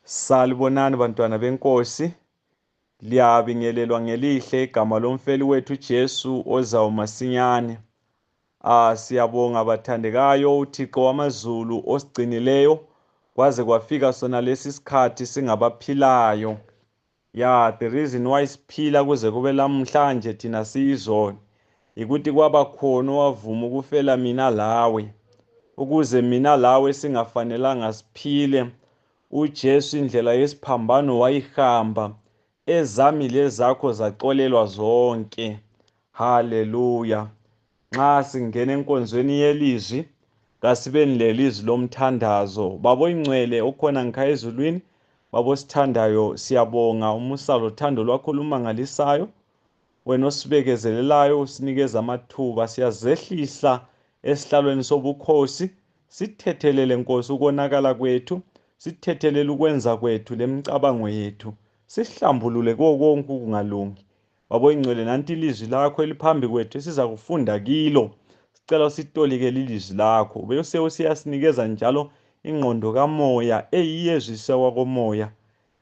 Salibonani bantwana benkosi, liyabingelelwa ngelihle igama lomfeli wethu uJesu ozayo masinyane. Siyabonga bathandekayo uThixo wamazulu osigcinileyo kwaze kwafika sona lesi sikhathi singabaphilayo. The reason why siphila kuze kube lamhlanje thina siyizona ukuthi kwaba khona owavuma ukufela mina lawe, ukuze mina lawe singafanelanga siphile. uJesu indlela yesiphambano wayihamba, ezami lezakho zaxolelwa zonke. Haleluya. Nxa singena enkonzweni yelizwi, kasibeni lelizwi lomthandazo. Babo ingcwele okhona ngikhaya ezulwini, babo sithandayo, siyabonga umusa lothando lwakho olumangalisayo. Wena osibekezelelayo usinikeza amathuba, siyazehlisa esihlalweni sobukhosi, sithethelele Nkosi ukonakala kwethu, sithethelele ukwenza kwethu lemicabango yethu, sihlambulule konke ukungalungi. Babo ingcwele, nanti ilizwi lakho eliphambi kwethu siza kufunda kilo. Sicela usitolike ilizwi lakho, bese usiyasinikeza njalo ingqondo kamoya eyiyezwisa kwakomoya.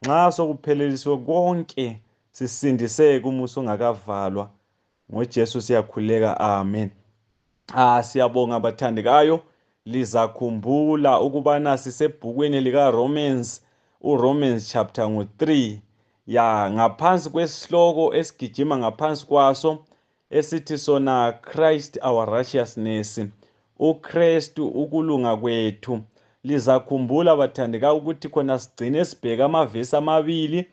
Nxa sokupheleliswe konke, sisindiseke umusa ongakavalwa. NgoJesu siyakhuleka, amen. Siyabonga bathandekayo, lizakhumbula ukubana sisebhukwini likaRomans, uRomans chapter 3. Ngaphansi kwesihloko esigijima ngaphansi kwaso esithi sona Christ our righteousness, uKristu ukulunga kwethu. Lizakhumbula bathandekayo ukuthi khona sigcine sibheka amavesi amabili,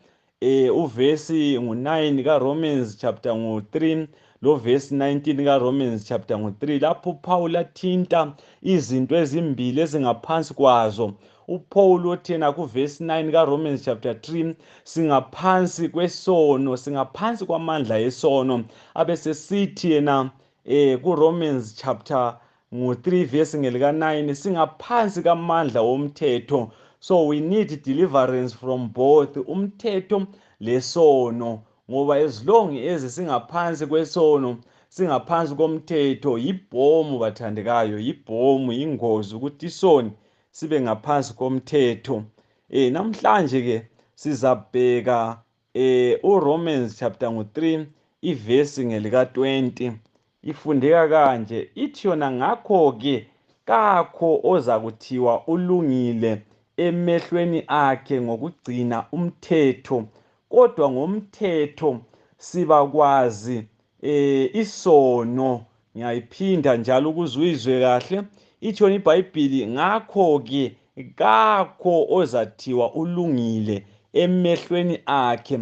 uvesi ngu9 kaRomans chapter 3 lo verse 19 kaRomans chapter 3, lapho uPaul athinta izinto ezimbili ezingaphansi kwazo. uPaul uthena kuverse 9 kaRomans chapter 3, singaphansi kwesono, singaphansi kwamandla esono. Abesesithi yena kuRomans chapter 3 verse ngelika 9, singaphansi kamandla womthetho. So we need deliverance from both umthetho lesono, ngoba as long as singaphansi kwesono, singaphansi komthetho, yibhomu bathandekayo, yibhomu, ingozi ukuthi isoni sibe ngaphansi komthetho. Namhlanje ke sizabheka uRomans chapter 3 ivesi ngelika 20. Ifundeka kanje, ithi yona ngakho ke kakho oza kuthiwa ulungile emehlweni akhe ngokugcina umthetho, kodwa ngomthetho sibakwazi isono. Ngiyayiphinda njalo ukuze uyizwe kahle. Ithi yona iBhayibhili, ngakho ke kakho ozathiwa ulungile emehlweni akhe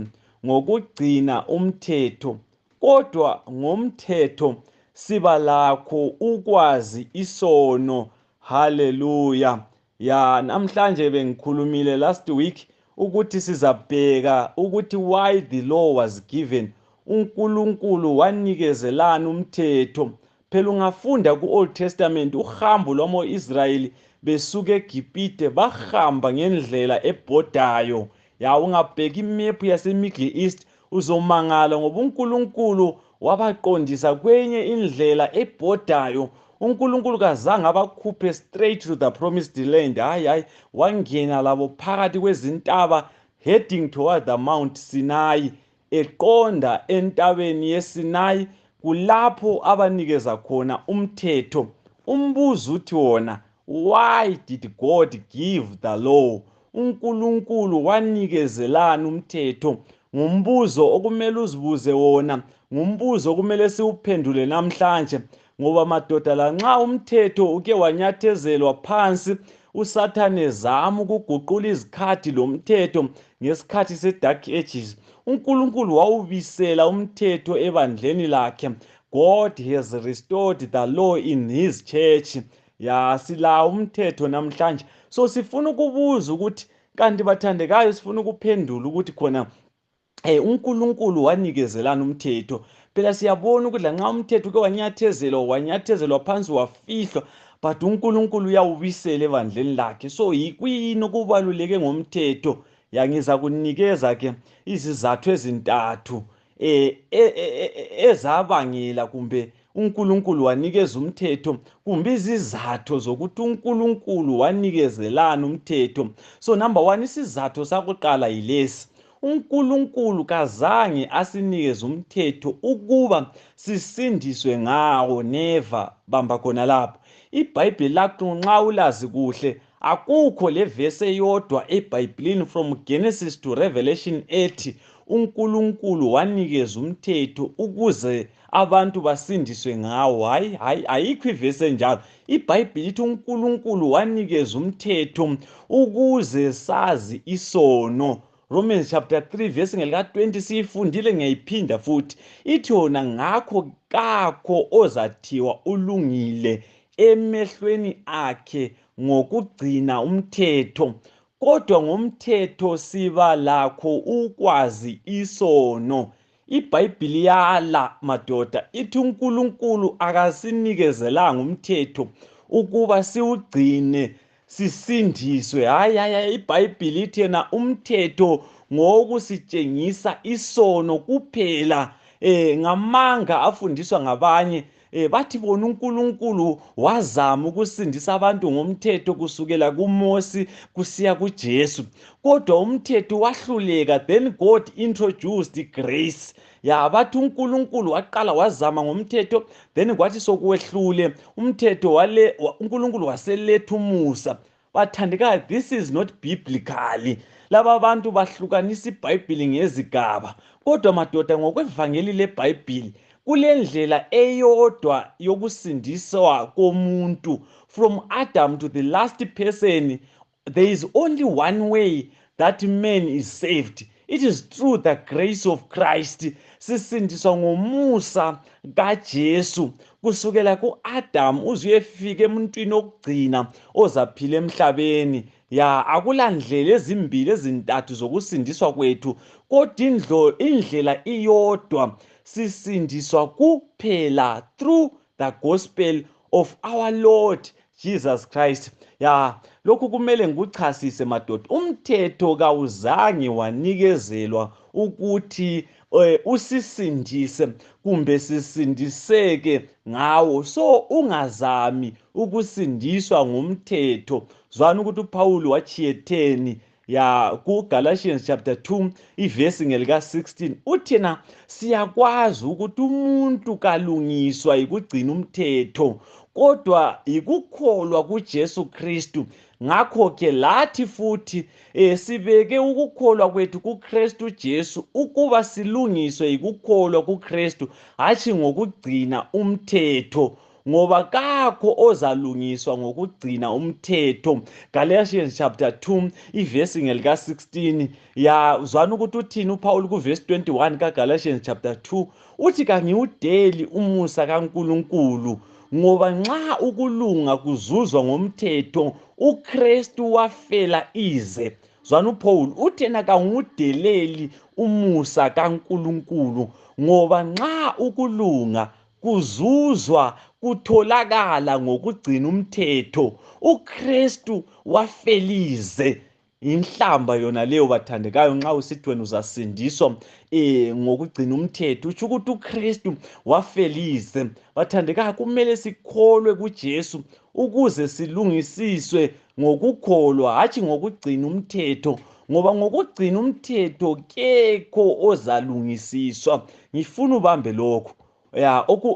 ngokugcina umthetho, kodwa ngomthetho siba lakho ukwazi isono. Haleluya. Namhlanje bengikhulumile last week ukuthi sizabheka ukuthi why the law was given. uNkulunkulu wanikezelani umthetho? Phela ungafunda ku-Old Testament, uhambo lwamo-Israyeli besuka eGibhite bahamba ngendlela ebhodayo. Ungabheka imephu yase-Middle East uzomangala, ngoba uNkulunkulu wabaqondisa kwenye indlela ebhodayo. uNkulunkulu kazange abakhuphe straight to the promised land. Wangena labo phakathi kwezintaba, heading toward the Mount Sinai, eqonda entabeni yeSinai, kulapho abanikeza khona umthetho. Umbuzo uthi wona, why did God give the law? uNkulunkulu wanikezelani umthetho? Ngumbuzo okumele uzibuze wona, ngumbuzo okumele siwuphendule namhlanje. Ngoba madoda, la nxa umthetho uke wanyathezelwa phansi, uSathane ezama ukuguqula izikhathi lomthetho ngesikhathi seDark Ages, uNkulunkulu wawubisela umthetho ebandleni lakhe. God has restored the law in his church. Silawo umthetho namhlanje. So sifuna ukubuza ukuthi, kanti bathandekayo, sifuna ukuphendula ukuthi khona uNkulunkulu wanikezelani umthetho? Phela siyabona ukuthi lanxa umthetho uke wanyathezelwa phansi wafihlwa, but uNkulunkulu uyawubisela ebandleni lakhe. So yikwini okubaluleke ngomthetho? Ngiza kunikeza ke izizathu ezintathu ezabangela kumbe uNkulunkulu wanikeza umthetho, kumbe izizathu zokuthi uNkulunkulu wanikezelana umthetho. So number 1, isizathu sakuqala yilesi: uNkulunkulu kazange asinikeze umthetho ukuba sisindiswe ngawo. Never. Bamba khona lapho. iBhayibheli lakho nxa ulazi kuhle, akukho levesi eyodwa eBhayibhelini from Genesis to Revelation ethi uNkulunkulu wanikeza umthetho ukuze abantu basindiswe ngawo. Hayi, ayikho ivesi enjalo. iBhayibheli lithi uNkulunkulu wanikeza umthetho ukuze sazi isono. Romans chapter 3 verse ngelika-20 siyifundile, ngiyayiphinda futhi. Ithi yona, ngakho kakho ozathiwa ulungile emehlweni akhe ngokugcina umthetho, kodwa ngomthetho siba lakho ukwazi isono. iBhayibheli yala madoda, ithi uNkulunkulu akasinikezelanga umthetho ukuba siwugcine sisindiswe. Hayi, iBhayibheli ithi yena umthetho ngowokusitshengisa isono kuphela. Ngamanga afundiswa ngabanye, bathi bona uNkulunkulu wazama ukusindisa abantu ngomthetho kusukela kuMose kusiya kuJesu, kodwa umthetho wahluleka, then God introduced grace. Bathi uNkulunkulu waqala wazama ngomthetho, then kwathi sokwehlule umthetho uNkulunkulu waseletha umusa. Bathandekayo, this is not biblically. Laba abantu bahlukanisa iBhayibheli ngezigaba, kodwa madoda, ngokwevangeli leBhayibheli kulendlela eyodwa yokusindiswa komuntu. From Adam to the last person, there is only one way that man is saved. It is through the grace of Christ. Sisindiswa ngomusa kaJesu kusukela ku-Adam uze uyefika emuntwini wokugcina ozaphila emhlabeni. Akulandlela ezimbili ezintathu zokusindiswa kwethu, kodwa indlela iyodwa. Sisindiswa kuphela through the gospel of our Lord Jesus Christ. Lokhu kumele ngikuchasise madoda. Umthetho kawuzange wanikezelwa ukuthi usisindise kumbe sisindiseke ngawo. So ungazami ukusindiswa ngomthetho. Zwana ukuthi uPaul wachiyetheni ku-Galatians chapter 2 ivesi ngelika-16 uthi na siyakwazi ukuthi umuntu kalungiswa yikugcina umthetho, kodwa yikukholwa kuJesu Kristu. Ngakho ke lathi futhi sibeke ukukholwa kwethu kuKristu Jesu ukuba silungiswe yikukholwa kuKristu, hatshi ngokugcina umthetho, ngoba kakho ozalungiswa ngokugcina umthetho. Galatians chapter 2 ivesi ngelika-16. Zwana ukuthi uthini uPaul kuvesi 21 kaGalatians chapter 2 uthi, kangiwudeli umusa kaNkulunkulu, ngoba nxa ukulunga kuzuzwa ngomthetho uKristu wafela ize. Zwana uPaul uthi na kangiwudeleli umusa kaNkulunkulu, ngoba nxa ukulunga kuzuzwa kutholakala ngokugcina umthetho uKristu wafelize. Inhlamba yona leyo bathandekayo, nxa usithi wena uzasindiswa ngokugcina umthetho, utsho ukuthi uKristu wafelize. Bathandekayo, kumele sikholwe kuJesu ukuze silungisiswe ngokukholwa, hatshi ngokugcina umthetho, ngoba ngokugcina umthetho kekho ozalungisiswa. Ngifuna ubambe lokho.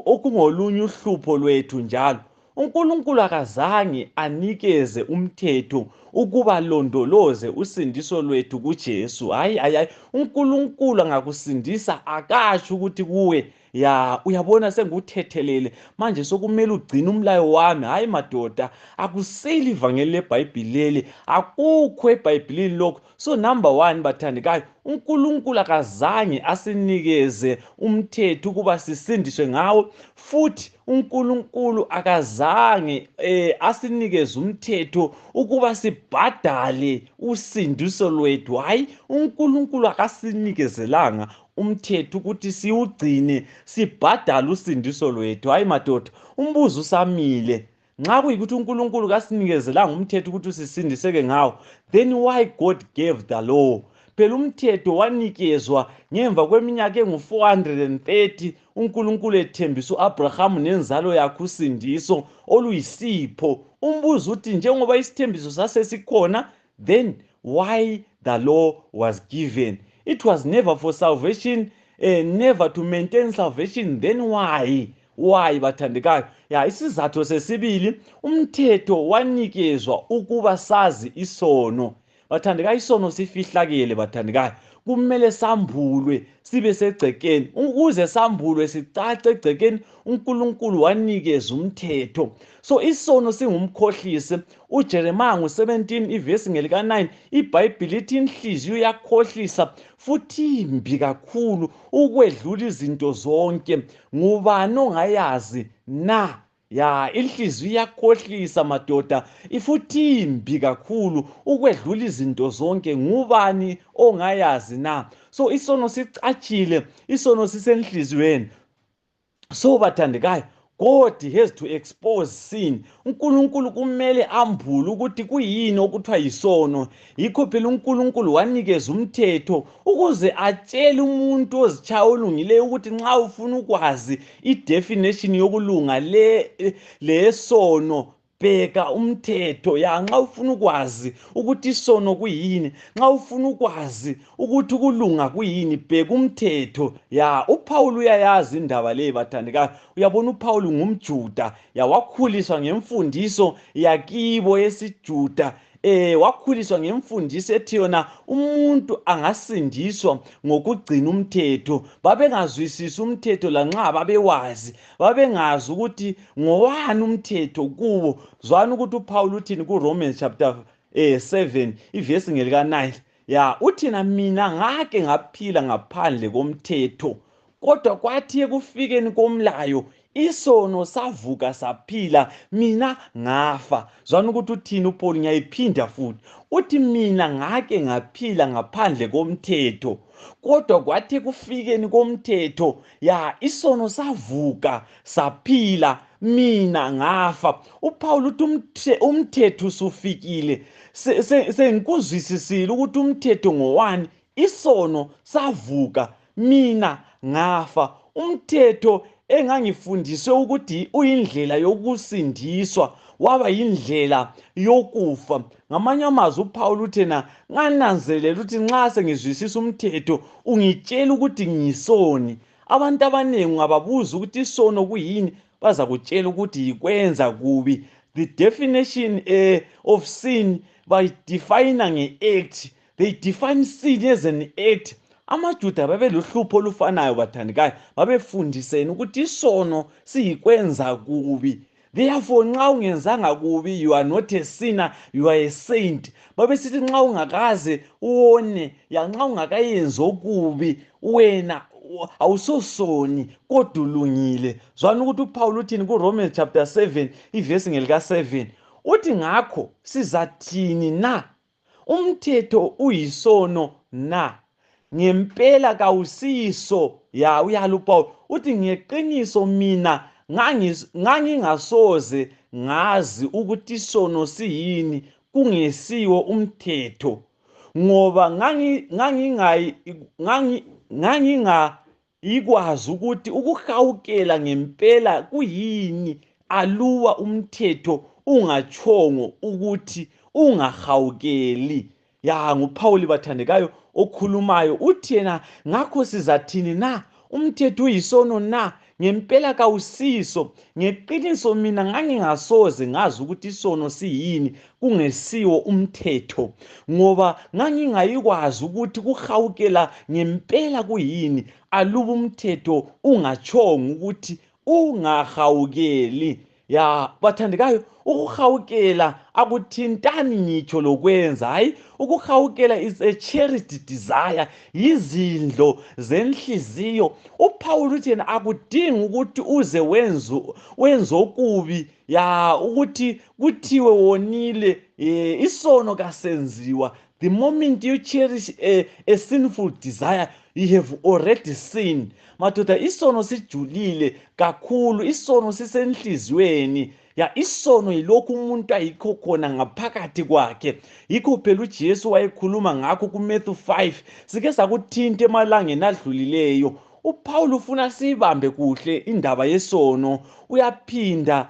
Okungolunye uhlupho lwethu njalo. uNkulunkulu akazange anikeze umthetho ukuba londoloze usindiso lwethu kuJesu. Hayi, uNkulunkulu angakusindisa akasho ukuthi kuwe uyabona senguthethelele manje sokumele ugcine umlayo wami. Hayi madoda, akuseli ivangeli leBhayibheli leli, akukho eBhayibhelini lokho. So number 1 bathandekayo, uNkulunkulu akazange asinikeze umthetho ukuba sisindiswe ngawo, futhi uNkulunkulu akazange asinikeze umthetho ukuba sibhadale usindiso lwethu. Hayi, uNkulunkulu akasinikezelanga umthetho ukuthi siwugcine sibhadale usindiso lwethu. Hayi madoda, umbuzo usamile. Nxa kuyikuthi uNkulunkulu kasinikezelanga umthetho ukuthi sisindiseke ngawo, then why God gave the law? phela umthetho wanikezwa ngemva kweminyaka engu-430 uNkulunkulu ethembisa u-Abrahamu nenzalo yakhe usindiso oluyisipho. Umbuzo uthi njengoba isithembiso sasesikhona, then why the law was given? It was never for salvation, never to maintain salvation. Then why bathandekayo? Isizathu sesibili, umthetho wanikezwa ukuba sazi isono. Bathandekayo, isono sifihlakele bathandekayo, kumele sambulwe sibe segcekeni. Ukuze sambulwe sicace egcekeni, uNkulunkulu wanikeza umthetho. So isono singumkhohlisi. uJeremiya 17 ivesi ngelika9, iBhayibheli lithi inhliziyo iyakhohlisa futhi imbi kakhulu ukwedlula izinto zonke. Ngubani ongayazi na? Inhliziyo iyakhohlisa madoda, futhi imbi kakhulu ukwedlula izinto zonke. Ngubani ongayazi na? So isono sicachile, isono sisenhliziyweni. So bathandekayo, God has to expose sin. uNkulunkulu kumele ambule ukuthi kuyini okuthiwa yisono. Yikho phela uNkulunkulu wanikeza umthetho ukuze atshele umuntu ozitshaya olungileyo ukuthi nxa ufuna ukwazi idefinition yokulunga lesono, bheka umthetho. Nxa ufuna ukwazi ukuthi isono kuyini, nxa ufuna ukwazi ukuthi ukulunga kuyini, bheka umthetho. uPawulu uyayazi indaba le bathandekayo. Uyabona uPawulu ngumJuda, wakhuliswa ngemfundiso yakibo yesiJuda. Wakhuliswa ngemfundiso ethi yona umuntu angasindiswa ngokugcina umthetho. Babengazwisisi umthetho lanxa babewazi, babengazi ukuthi ngowani umthetho kuwo. Zwana ukuthi uPawulu uthini kuRomans chapter 7 ivesi ngelika9. Uthina mina ngake ngaphila ngaphandle komthetho, kodwa kwathi ekufikeni komlayo isono savuka saphila, mina ngafa. Zwana ukuthi uthini uPaul, ngiyayiphinda futhi. Uthi mina ngake ngaphila ngaphandle komthetho, kodwa kwathi ekufikeni komthetho isono savuka saphila, mina ngafa. uPaul uthi umthetho usufikile, sengikuzwisisile ukuthi umthetho ngowani, isono savuka, mina ngafa. Umthetho engangifundiswe ukuthi uyindlela yokusindiswa waba yindlela yokufa. Ngamanye amazwi uPaul uthena ngananzelela ukuthi nxa sengizwisisa umthetho ungitshela ukuthi ngiyisoni. Abantu abanengi ungababuza ukuthi isono kuyini, baza kutshela ukuthi yikwenza kubi. The definition of sin by definer nge-act. They define sin as an act. AmaJuda babeluhlupho olufanayo bathandekayo, babefundiseni ukuthi isono siyikwenza kubi. Therefore nxa ungenzanga kubi, you are not a sinner, you are a saint. Babesithi nxa ungakaze uone, nxa ungakayenzi okubi, wena awusosoni kodwa ulungile. Zwana ukuthi uPaul uthini kuRomans chapter 7 ivesi ngelika7. Uthi ngakho sizathini na? Umthetho uyisono na? Ngempela kawusiso. Uyala uPaul uthi ngeqiniso mina ngangingasoze ngazi ukuthi isono siyini kungesiwo umthetho, ngoba ngangingayikwazi ukuthi ukuhawukela ngempela kuyini, aluba umthetho ungachongo ukuthi ungahawukeli. NguPaul bathandekayo okhulumayo. Uthi yena ngakho sizathini na? Umthetho uyisono na? Ngempela kawusiso. Ngeqiniso mina ngangingasoze ngazi ukuthi isono siyini kungesiwo umthetho, ngoba ngangingayikwazi ukuthi kuhawukela ngempela kuyini, aluba umthetho ungachongo ukuthi ungahawukeli. Bathandekayo, ukuhawukela akuthintani ngitsho lokwenza. Hayi, ukuhawukela is a cherished desire, yizindlo zenhliziyo. uPaul uthi yena akudingi ukuthi uze wenze okubi ukuthi kuthiwe wonile. Isono kasenziwa. The moment you cherish a sinful desire, you have already sinned. Madoda, isono sijulile kakhulu, isono sisenhlizweni. isono yilokhu umuntu ayikho khona ngaphakathi kwakhe. Yikho phela uJesu wayekhuluma ngakho kuMatthew 5 sike sakuthinta emalangeni adlulileyo. uPaul ufuna siyibambe kuhle indaba yesono, uyaphinda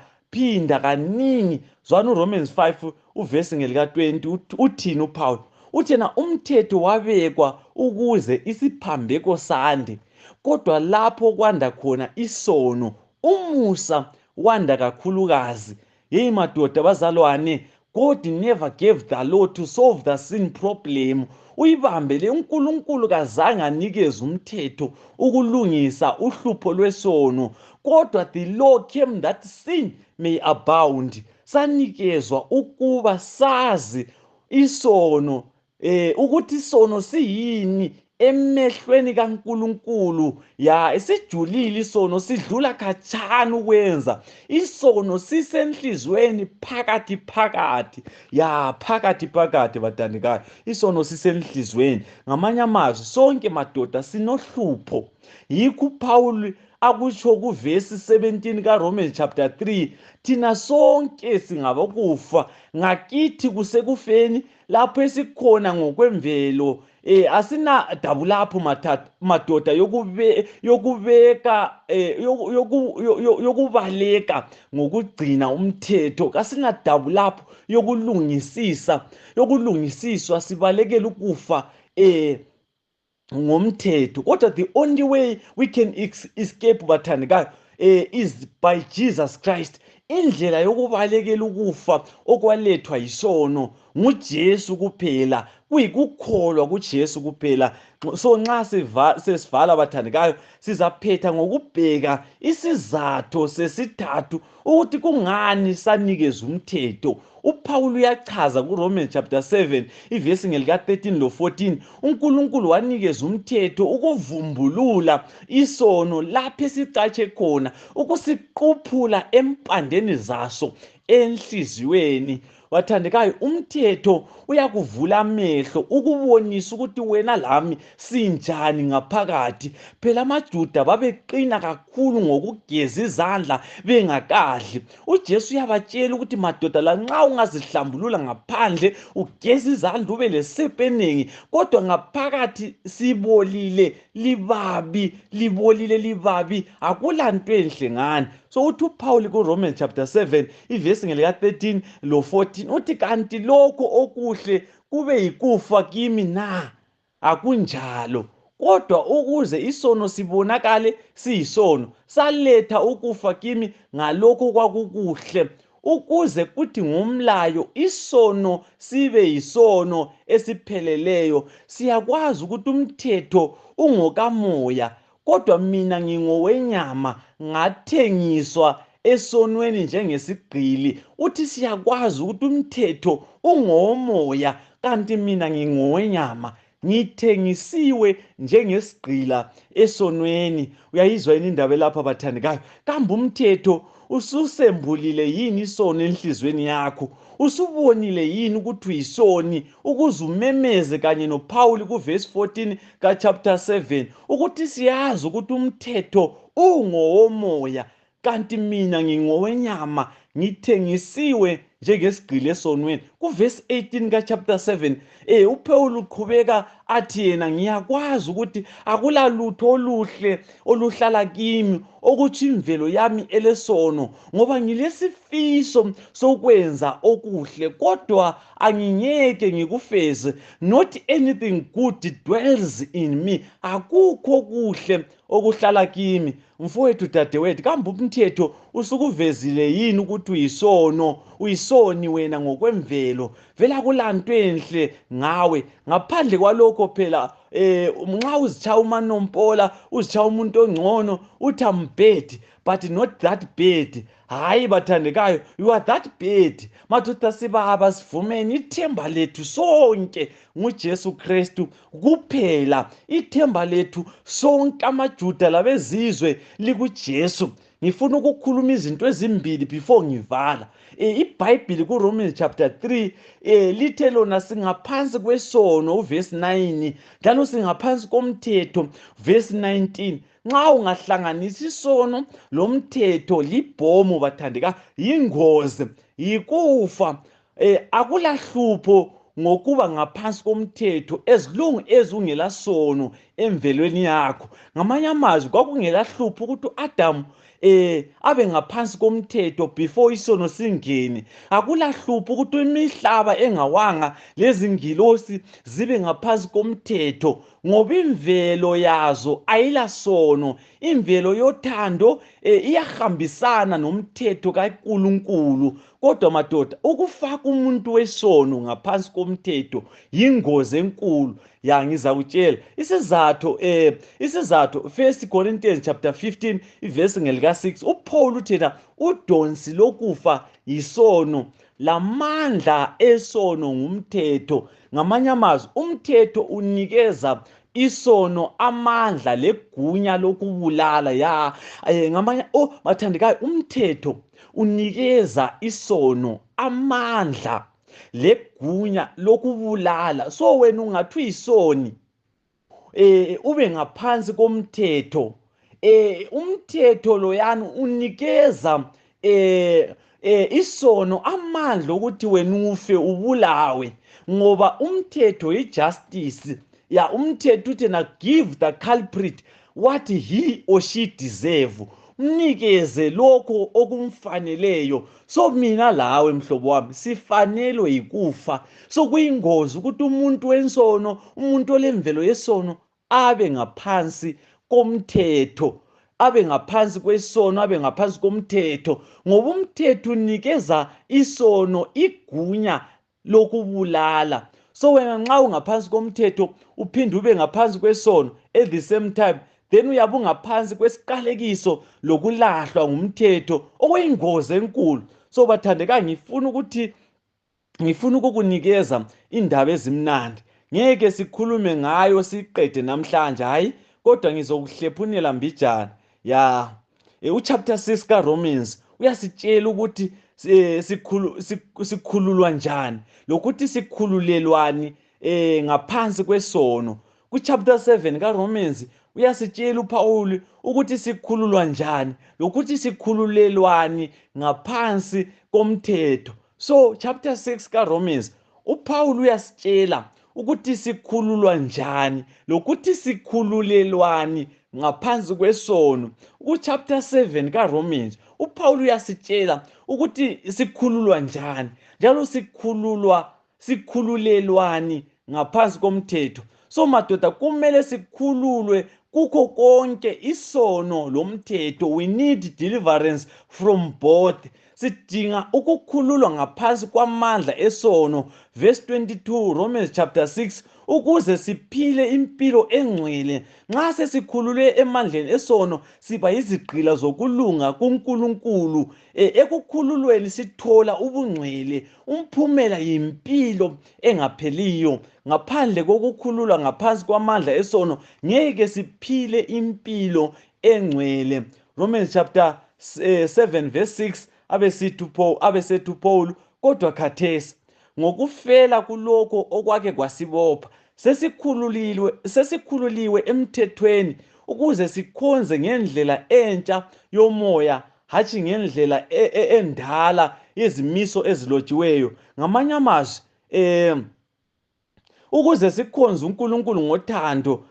kaningi. Zwana uRomans 5 uvesi ngelika 20 uthini uPaul? Uthi yena umthetho wabekwa ukuze isiphambeko sande, kodwa lapho kwanda khona isono umusa wanda kakhulukazi. Hey madoda bazalwane, God never gave the law to solve the sin problem. Uyibambele uNkulunkulu kazange anikeze umthetho ukulungisa uhlupho lwesono, kodwa the law came that sin may abound. Sanikezwa ukuba sazi isono, ukuthi isono siyini emehlweni kaNkulunkulu. Esijulile isono, sidlula khatshana ukwenza. Isono sisenhlizweni phakathi bathandekayo. Isono sisenhlizweni. Ngamanye amazwi, sonke madoda sinohlupho. Yikho uPaul akutsho kuvesi 17 kaRomans chapter 3, thina sonke singabokufa, ngakithi kusekufeni lapho esikhona ngokwemvelo. Asinadabu lapho madoda yokubaleka ngokugcina umthetho. Kasinadabu lapho yokulungisiswa sibalekela ukufa ngomthetho. Kodwa the only way we can escape bathandekayo is by Jesus Christ. Indlela yokubalekela ukufa okwalethwa yisono nguJesu kuphela, kuyikukholwa kuJesu kuphela. So nxa sesivala bathandekayo, sizaphetha ngokubheka isizathu sesithathu ukuthi kungani sanikeza umthetho. uPaul uyachaza kuRomans chapter 7 ivesi ngelika 13 lo 14. uNkulunkulu wanikeza umthetho ukuvumbulula isono lapho esicatshe khona, ukusiquphula empandeni zaso enhliziyweni. Wathandekayo, umthetho uyakuvula amehlo ukubonisa ukuthi wena lami sinjani ngaphakathi. Phela amaJuda babeqina kakhulu ngokugeza izandla bengakadli. uJesu uyabatshela ukuthi madoda, lanxa ungazihlambulula ngaphandle ugeza izandla ube lesepa eningi, kodwa ngaphakathi sibolile libabi, akulanto enhle ngani. So uthi uPaul kuRomans chapter 7 ivesi ngelika 13 lo 14 uthi, kanti lokho okuhle kube yikufa kimi na? Akunjalo. Kodwa ukuze isono sibonakale siyisono, saletha ukufa kimi ngalokho kwakukuhle, ukuze kuthi ngomlayo isono sibe yisono esipheleleyo. Siyakwazi ukuthi umthetho ungokamoya, kodwa mina ngingowenyama, ngathengiswa esonweni njengesigqili. Uthi siyakwazi ukuthi umthetho ungowomoya, kanti mina ngingowenyama, ngithengisiwe njengesigqila esonweni. Uyayizwa yini indaba lapha bathandekayo? Kambe umthetho ususembulile yini isono enhlizweni yakho? Usubonile yini ukuthi uyisoni, ukuze umemeze kanye noPaul kuvesi 14 chapter 7 ukuthi siyazi ukuthi umthetho ungowomoya, kanti mina ngingowenyama, ngithengisiwe njengesigqili esonweni. Kuvesi 18 chapter 7 uPaul uqhubeka athi yena, ngiyakwazi ukuthi akulalutho oluhle oluhlala kimi okuthi imvelo yami elesono, ngoba ngilesifiso sokwenza okuhle, kodwa angingeke ngikufeze. Not anything good dwells in me. Akukho kuhle okuhlala kimi. Mfowethu, dadewethu, kambe umthetho usukuvezile yini ukuthi uyisoni wena ngokwemvelo? Vela kulanto enhle ngawe. Ngaphandle kwalokho phela nxa uzitshaya umanompola, uzitshaya umuntu ongcono, uthi I'm bad, but not that bad. Hayi bathandekayo, you are that bad. Madoda sibaba, sivumeni ithemba lethu sonke nguJesu Kristu kuphela. Ithemba lethu sonke amaJuda labezizwe likuJesu. ngifuna ukukhuluma izinto ezimbili before ngivala. IBhayibheli kuRomans chapter 3 lithe lona singaphansi kwesono uverse 9 njalo singaphansi komthetho verse 19. Nxa ungahlanganisa isono lomthetho libhomo bathandeka, yingozi, yikufa. Akulahlupho ngokuba ngaphansi komthetho as long as ungela sono emvelweni yakho. Ngamanye amazwi kwakungelahlupho ukuthi uAdam abe ngaphansi komthetho before isono singene. Akulahlupho ukuthi imihlaba engawanga lezingilosi zibe ngaphansi komthetho ngoba imvelo yazo ayilasono. Imvelo yothando iyahambisana nomthetho kaNkulunkulu. Kodwa madoda, ukufaka umuntu wesono ngaphansi komthetho yingozi enkulu. Ngizakutshela isizathu. Isizathu 1 Corinthians chapter 15 iverse ngelika 6. uPaul uthena udonsi lokufa yisono, lamandla esono ngumthetho. Ngamanye amazwi umthetho unikeza isono amandla legunya lokubulala. Ngamanye bathandekayo, umthetho unikeza isono amandla legunya lokubulala. So wena ungathi uyisoni ube ngaphansi komthetho, umthetho loyana unikeza isono amandla ukuthi wena ufe ubulawe, ngoba umthetho ijustice. Umthetho uthi na give the culprit what he or she deserve, mnikeze lokho okumfaneleyo. So mina lawe mhlobo wami sifanelwe yikufa. So kuyingozi ukuthi umuntu wensono, umuntu olemvelo yesono abe ngaphansi komthetho, abe ngaphansi kwesono, abe ngaphansi komthetho, ngoba umthetho unikeza isono igunya lokubulala. So wena nxa ungaphansi komthetho uphinde ube ngaphansi kwesono at the same time, then uyabe ungaphansi kwesiqalekiso lokulahlwa ngumthetho, okuyingozi enkulu. So bathandeka, ngifuna ukukunikeza indaba ezimnandi. Ngeke sikhulume ngayo siqede namhlanje, hayi, kodwa ngizokuhlephunela mbijana. Uchapter 6 kaRomans uyasitshela ukuthi sikhululwa njani lokuthi sikhululelwani ngaphansi kwesono. Kuchapter 7 kaRomans uyasitshela uPaul ukuthi sikhululwa njani lokuthi sikhululelwani ngaphansi komthetho. So chapter 6 kaRomans uPaul uyasitshela ukuthi sikhululwa njani lokuthi sikhululelwani ngaphansi kwesono. Kuchapter 7 kaRomans uPaul uyasitshela ukuthi sikhululwa njani njalo sikhululelwani ngaphansi komthetho. So madoda, kumele sikhululwe kukho konke isono lomthetho. We need deliverance from both. Sidinga ukukhululwa ngaphansi kwamandla esono, verse 22 Romans chapter 6, ukuze siphile impilo engcwele. Nxa sesikhululwe emandleni esono siba yizigqila zokulunga kuNkulunkulu. Ekukhululweni sithola ubungcwele, umphumela yimpilo engapheliyo. Ngaphandle kokukhululwa ngaphansi kwamandla esono ngeke siphile impilo engcwele. Romans chapter 7 verse 6 abesethu Paul, kodwa khathesi ngokufela kulokho okwake kwasibopha sesikhululiwe emthethweni ukuze sikhonze ngendlela entsha yomoya, hatshi ngendlela endala yezimiso ezilotshiweyo. Ngamanye amazwi ukuze sikhonze uNkulunkulu ngothando,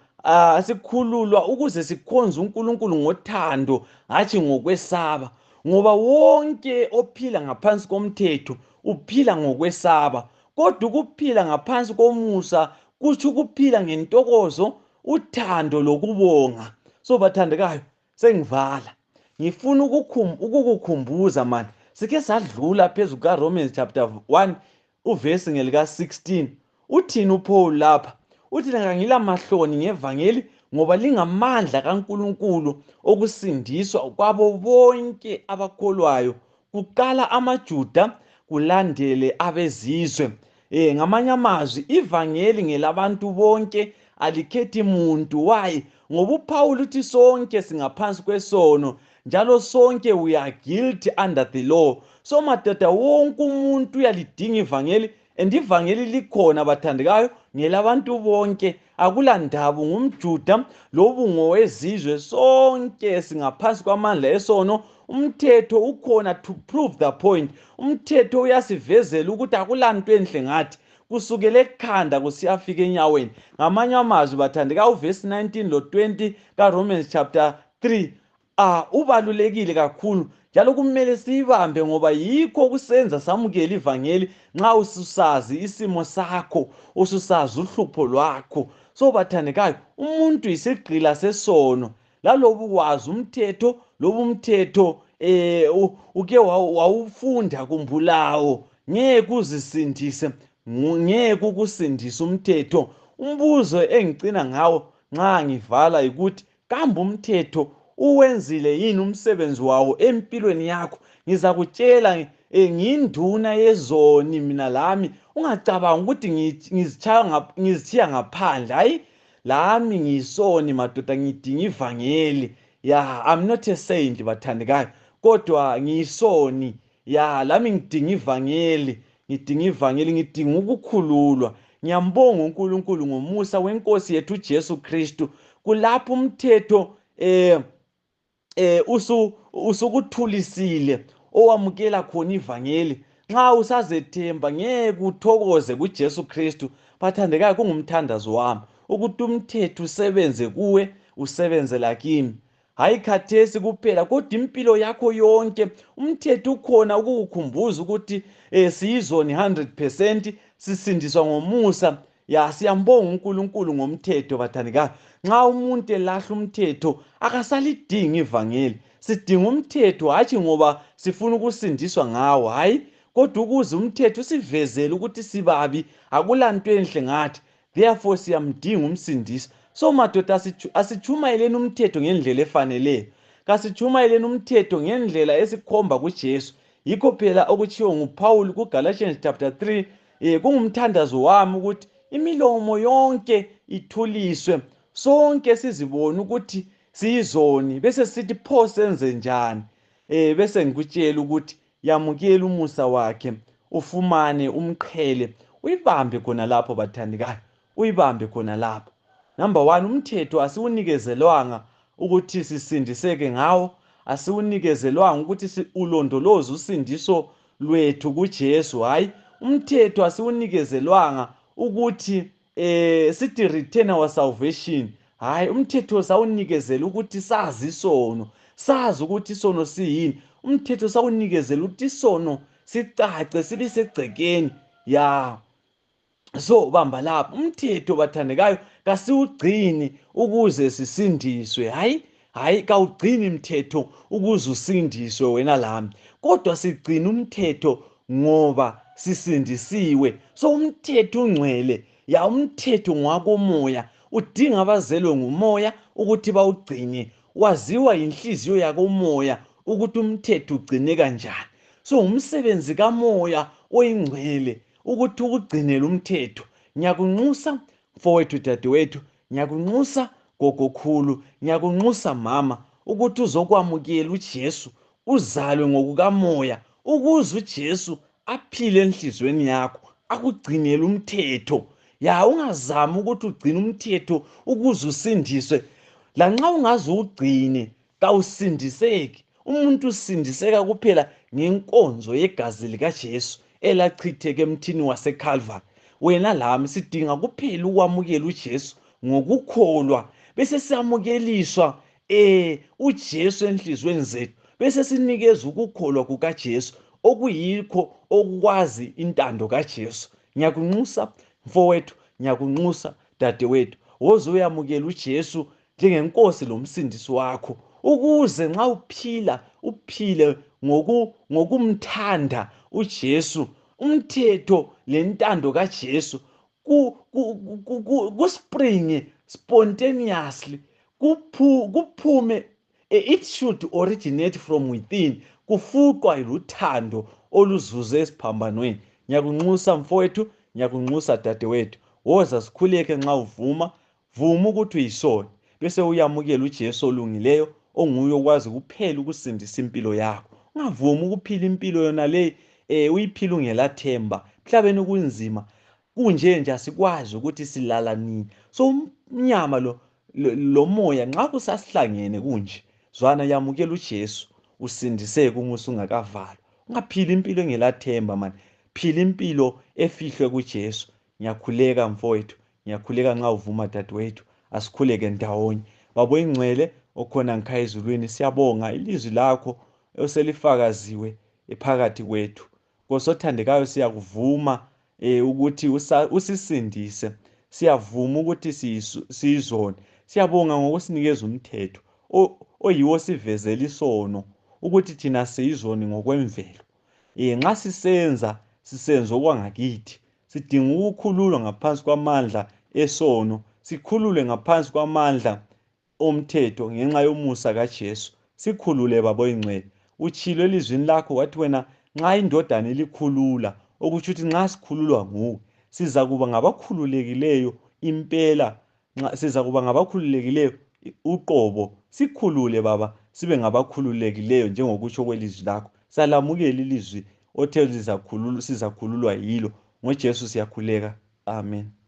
sikhululwa ukuze sikhonze uNkulunkulu ngothando, hatshi ngokwesaba. Ngoba wonke ophila ngaphansi komthetho uphila ngokwesaba, kodwa ukuphila ngaphansi komusa kuthi ukuphila ngentokozo, uthando lokubonga. So bathandekayo, sengivala, ngifuna ukukukhumbuza manje, sike sadlula phezu kaRomans chapter 1 uverse ngelika 16. Uthini uPaul lapha? Uthi ngangilamahloni ngevangeli ngoba lingamandla kaNkulunkulu okusindiswa kwabo bonke abakholwayo, kuqala amaJuda kulandele abezizwe. Ngamanye amazwi ivangeli ngelabantu bonke, alikhethi muntu. Why? Ngoba uPaul uthi sonke singaphansi kwesono, njalo sonke we are guilty under the law. So madoda, wonke umuntu uyalidinga ivangeli, and ivangeli likhona bathandekayo ngelabantu bonke, akulandaba ngumJuda loba ngowezizwe, sonke singaphansi kwamandla esono. Umthetho ukhona to prove the point. Umthetho uyasivezela ukuthi akulanto enhle ngathi kusukela ekhanda kusiyafika enyaweni. Ngamanye amazwi bathandeka, uverse 19 lo 20 kaRomans chapter 3 ubalulekile kakhulu, njalo kumele siyibambe ngoba yikho kusenza samukela ivangeli. Nxa ususazi isimo sakho, ususazi uhlupho lwakho. So bathandekayo, umuntu yisigqila sesono. Lalobu wazi umthetho, lobu umthetho uke wawufunda kumbulawo, ngeke uzisindise, ngeke ukusindisa umthetho. Umbuzo engicina ngawo nxa ngivala ukuthi kambe umthetho uwenzile yini umsebenzi wawo empilweni yakho? Ngizakutshela nginduna yezoni mina lami. Ungacabanga ukuthi ngizitshiya ngaphandle. Hayi, lami ngiyisoni madoda, ngidinga ivangeli. I'm not a saint bathandekayo, kodwa ngiyisoni. Lami ngidinga ivangeli, ngidinga ukukhululwa. Ngiyambonga uNkulunkulu ngomusa wenkosi yethu uJesu Kristu. Kulapho umthetho usukuthulisile owamukela khona ivangeli. Nxa usazethemba ngeke uthokoze kuJesu Kristu. Bathandekayo, kungumthandazo wami ukuthi umthetho usebenze kuwe, usebenze lakimi. Hayi khathesi kuphela, kodwa impilo yakho yonke umthetho ukhona ukukukhumbuza ukuthi siyizoni 100%, sisindiswa ngomusa. Siyambonga uNkulunkulu ngomthetho bathandekayo. Nxa umuntu elahla umthetho akasalidingi ivangeli. Sidinga umthetho hatshi ngoba sifuna ukusindiswa ngawo, hayi, kodwa ukuze umthetho usivezele ukuthi sibabi, akulanto enhle ngathi, therefore siyamdinga umsindisi. So madoda, asitshumayeleni umthetho ngendlela efaneleyo, kasitshumayeleni umthetho ngendlela esikhomba kuJesu. Yikho phela okutshiwo nguPaul kuGalatians chapter 3, kungumthandazo wami ukuthi imilomo yonke ithuliswe, sonke sizibone ukuthi siyizoni, bese sithi pho senze njani. Bese ngikutshela ukuthi yamukela umusa wakhe, ufumane umqhele, uyibambe khona lapho bathandekayo, uyibambe khona lapho. Number 1, umthetho asiwunikezelwanga ukuthi sisindiseke ngawo, asiwunikezelwanga ukuthi ulondoloze usindiso lwethu kuJesu. Hayi, umthetho asiwunikezelwanga ukuthi sithi retain our salvation. Hayi, umthetho sawunikezela ukuthi sazi isono, sazi ukuthi isono siyini. Umthetho sawunikezela ukuthi isono sicace, sibe segcekeni. So bamba lapho umthetho bathandekayo, kasiwugcini ukuze sisindiswe. Hayi, kawugcini umthetho ukuze usindiswe wena lami, kodwa sigcina umthetho ngoba sisindisiwe. So umthetho ungcwele, umthetho ngwakomoya, udinga abazelwe ngumoya ukuthi bawugcine. Waziwa inhliziyo yakomoya ukuthi umthetho ugcine kanjani. So umsebenzi kamoya oyingcwele ukuthi ukugcinela umthetho. Ngiyakunxusa mfowethu, dadewethu, ngiyakunxusa gogokhulu, ngiyakunxusa mama, ukuthi uzokwamukela uJesu, uzalwe ngokukamoya, ukuze uJesu aphile enhlizweni yakho, akugcinele umthetho. Ungazami ukuthi ugcine umthetho ukuze usindiswe. Lanxa ungaze ugcine, kawusindiseki. Umuntu usindiseka kuphela ngenkonzo yegazi likaJesu elachitheka emthini waseCalvary. Wena lami sidinga kuphela ukwamukela uJesu ngokukholwa, bese siyamukeliswa uJesu enhlizweni zethu, bese sinikeza ukukholwa kukaJesu okuyikho okwazi intando kaJesu. Ngiyakunxusa mfowethu, ngiyakunxusa dadewethu, woze uyamukela uJesu njengenkosi lomsindisi wakho, ukuze nxa uphile ngokumthanda uJesu. Umthetho lentando kaJesu kuspringe spontaneously, kuphume, it should originate from within, kufuqwa luthando oluzuze esiphambanweni. Ngiyakunxusa mfowethu, ngiyakunxusa dadewethu, woza sikhuleke nxa vuma ukuthi uyisoni, bese uyamukela uJesu olungileyo onguye okwazi kuphela ukusindisa impilo yakho. Ungavumi ukuphila impilo yona le uyiphila ungelathemba. Emhlabeni kunzima, kunje nje asikwazi ukuthi silala nini. So umnyama lo moya nxa kusasihlangene kunje, zwana yamukela uJesu, usindiseke umusa ungakavalwa. Ungaphili impilo engelathemba mani. Phila impilo efihlwe kuJesu. Ngiyakhuleka mfowethu, ngiyakhuleka nxa uvuma dadewethu, asikhuleke ndawonye. Baba oyingcwele okhona ngikhaya ezulwini, siyabonga ilizwi lakho oselifakaziwe phakathi kwethu. Nkosi othandekayo, siyakuvuma ukuthi usisindise. Siyavuma ukuthi siyizone. Siyabonga ngokusinikeza umthetho oyiwo sivezela isono ukuthi thina siyizoni ngokwemvelo. Nxa sisenza okwangakithi, sidinga ukukhululwa ngaphansi kwamandla esono, sikhululwe ngaphansi kwamandla omthetho ngenxa yomusa kaJesu. Sikhulule baba oyingcwele. Utshilo elizwini lakho wathi wena nxa indodana ilikhulula, okutsho ukuthi nxa sikhululwa nguwe, sizakuba ngabakhululekileyo impela, sizakuba ngabakhululekileyo uqobo. Sikhulule baba, sibe ngabakhululekileyo njengokutsho kwelizwi lakho. Salamukela ilizwi othe sizakhululwa yilo. NgoJesu siyakhuleka. Amen.